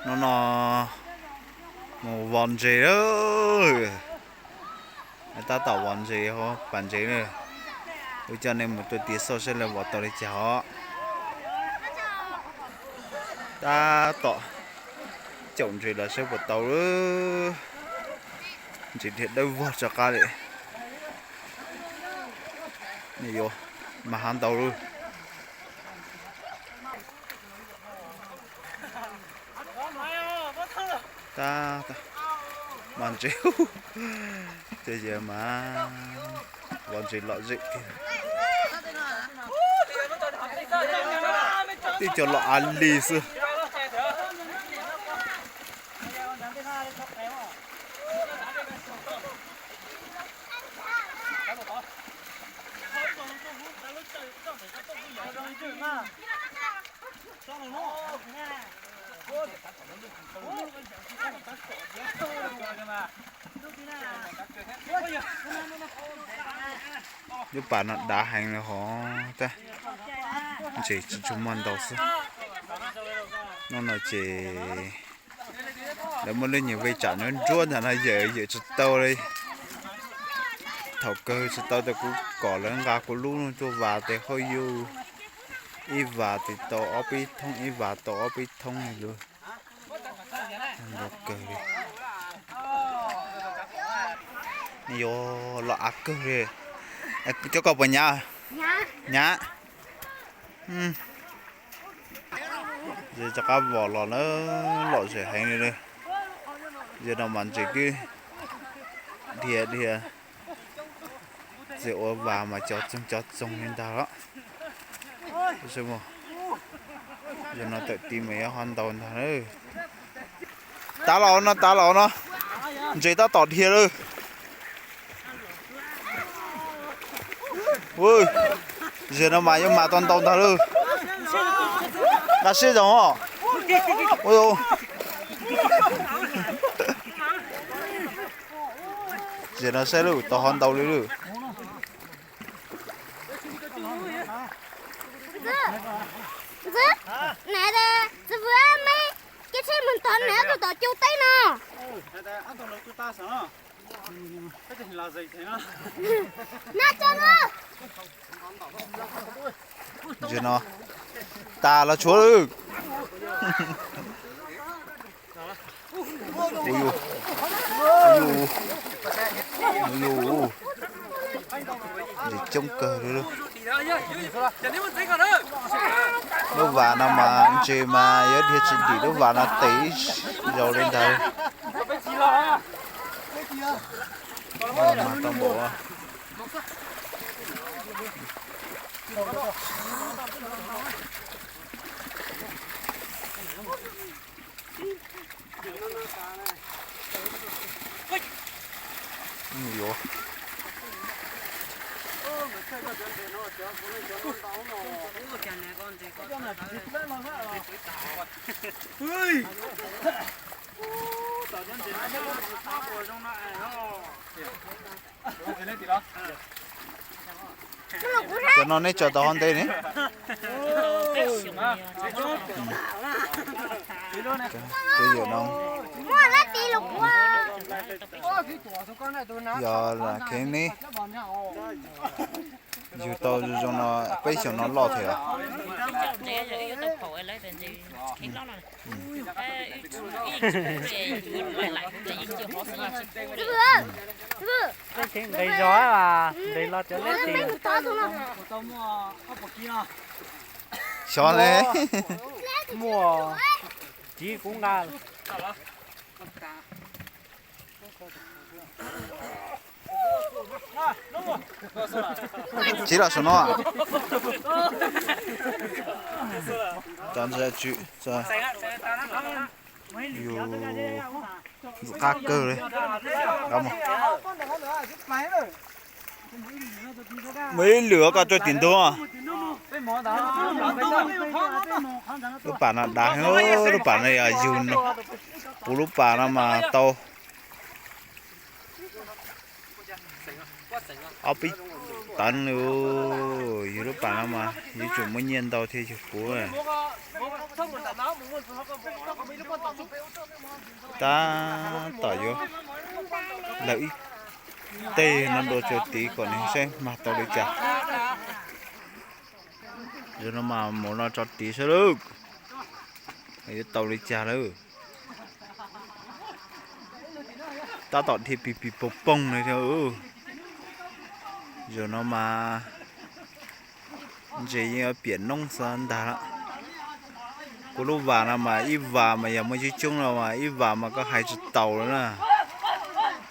Hnub no mus vov ntses lawm. Tab tom vov ntses hauv pas ntses na. Wb coj nej mus tuaj tiv xauj saib lawv vov tau li cas os. Tab tom caum ntses los saib puas tau lawm. Ntses dhia dawb vog rov qab li. Nws yuav mas hav ntau lawm. Tab, mas ntses, ces yawg mas vov ntses lom zem tiag. Tib co los av li xwb. Lub pas no dav heev li hov, tab ntses tsis tshua muaj ntau xwb. Hnub no ces lawv muaj lub nyuag vej tsam nruab nruab ntawm no yawm yawm tsis tau li. Thaum kawg tsis tau tes kuv kom lawv nqa kuv lub tuaj vas tes hauj yug, ib vas tes tau ob peb thoob, ib vas tau ob peb thoob li lawm. Ntau kawg li. Yuav los av kawg li. Cov koj puas nyab? Nyab. Yog rov qab vom los na, lom zem heev li. Yog no mas ntses twb dhia dhia, txiv ua vas mas cov txoog cov txoog li ntag los. Yog no tawm ti mas yuav ho ntau ntag na. Tav los no, tav los no, ntses tab tom dhia lawm. Yog no mas yuav mas tau ntau ntag lawm. Nqa siab zoo os. Yog no saib lawm, tau ho ntau li lawm. Ntses no tas los tshuav lawm. Ntses coob kawg li. Lub vas no mas ntses mas yuav dhia tsis dim lub vas no tes ib zaug li ntawd. Mas tau npaum. Cov no neb tso tau hov ntej ne? Yog lam kheev ne. Yug tau zoo no peb xyoos no loj thiab. Nqis zog, nqis los cov neb tis. Xyov ne. Muaj, tiv kuv nqa. Tiv los saum no. Cov ntawd tsw, yus ntxim qab kawg li. Muaj ib lwm koj tso tim ntug. Lub pas no dav heev, lub pas no yog yug no, puv lub pas no mas tau. Ob peb tawv li, yus lub pas no mas yuav tsum muaj nyiaj ntau thiaj yug puv. Tab tom yuav lawv ib teg no dua rau tid kom nws saib mag tau li cas. Zaum no mas mus no tso tid saib lawm, yuav tau li cas lawm. Tab tom dhia pis pis poog poog li thiab. Zaum no mas ntses yeej yuav piam noob xwb ntag lawm. Kuv lub vas no mas ib vas mas yog muaj coob coob no mas ib vas mas koj hais tsis taus lawm na,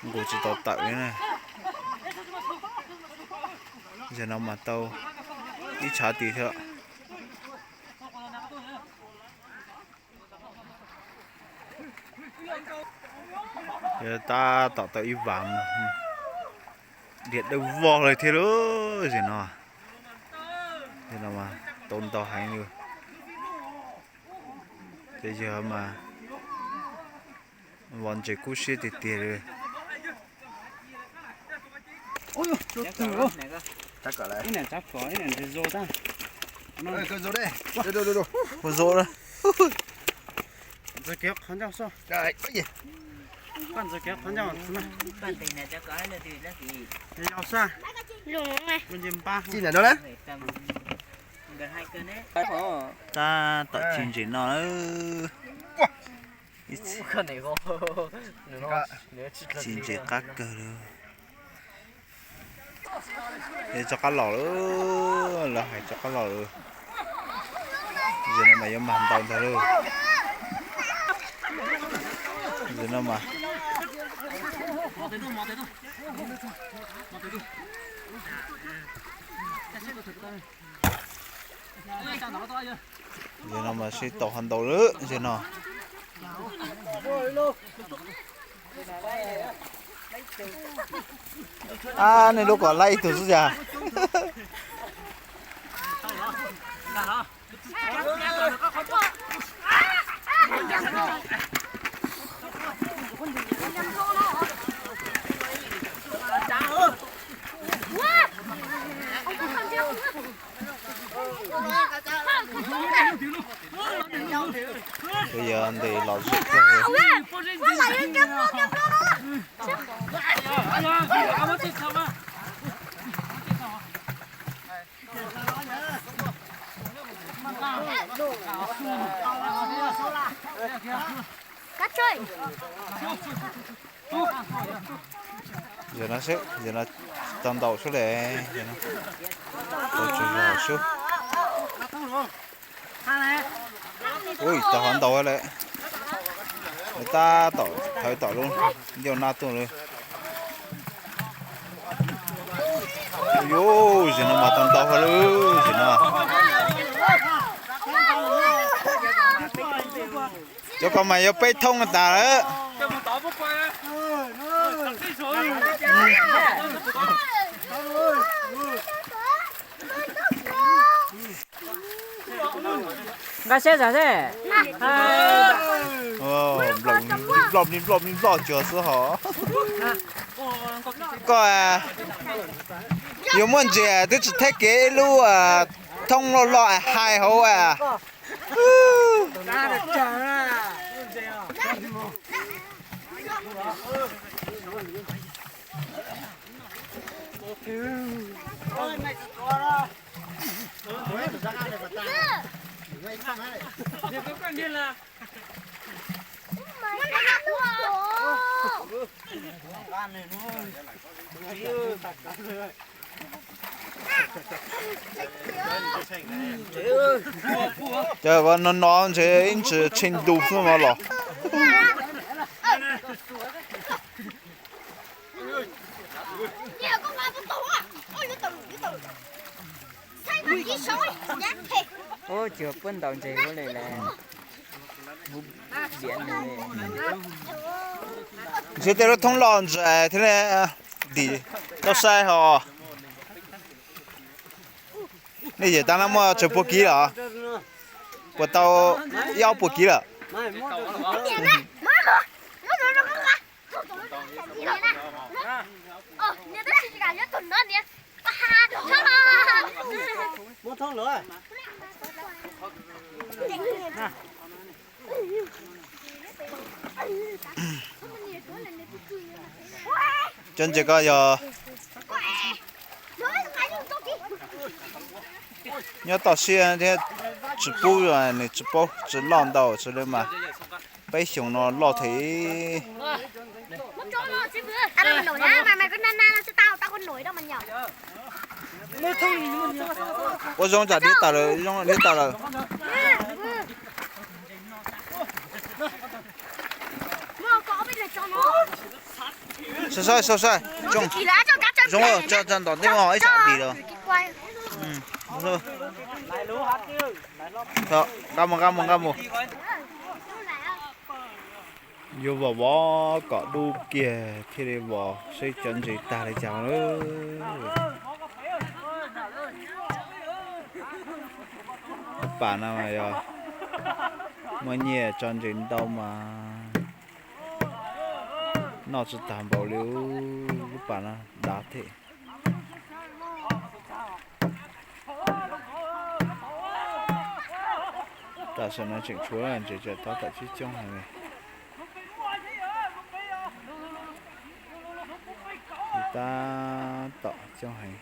nqus tsis tau tawm li na. Zaum no mas tau ib tshav tid thiab. Tab tom tau ib vas, dhia dawb vog li thiab lub zaum no. Zaum no mas tau ntau heev li. Ces yog mas vov ntses kub siab tiag tiag li. Ua zoo na. Tab tom ci ntses no lawm. Ci ntses qab kawg li. Es rov qab los lawm, lawv hais rov qab los lawm. Zaum no mas yuav mag ntau ntag lauj. Zaum no mas Zaum no mas sib tau ho ntau lawm zaum no. Ab, nej lub kom laib ib tug xwb cas. Twb yog ntes los zog kawg. Zaum no seb, zaum no tau ntau sub le, tau tsawg zog sub. Ui, tau hov ntau lawm. Lawv tab tom thawb tom lub ncauj nab tuaj lawm. Ui, zaum no mas tau ntau hov lawm zaum no. Cov ko mas yuav peb thoob tas lawm. Nqa siab zam xwb. Nploj nploj nploj nploj cuag xwb hos. Koj yuav muaj ntses twb tsis theb kev ib lub thoob loj loj hais hauv. Ces no no ntshe ib ntsis tshee ntu xwb no los. Ub, cuag puab ntaus ntses ua li lawm. Ntshe tej lub thoob loj ntsais thiab ne, dim tau sai hos. Nej yawm tab no muaj tsawg puas kiv lawm? Puas tau ib ob puas kiv lawm? Cov ntses ko yog nyob toj siab thiab, tsis pub, nws tsis paub tsis loj ntau tsis li mas peb xyoos no loj thiab. Ua zoo tsam dib tas lawm, zoo dib tas lawm. Saib saib saib saib, zoo, zoo, tsa ntom ntej mas ib sab dim lawm. Nqa mus nqa mus nqa mus. Yuav vov vov kom dub kiag thiaj li vov seb cov ntses tag li cas lawm. Lub pas no yog muaj nyiaj tso ntses ntau mas noj tsis tag npaum li. Lub pas no dav thiab. Tam sim no tseem tshuav ntses tawm tom tseem coob heev li. Tab tom coob heev.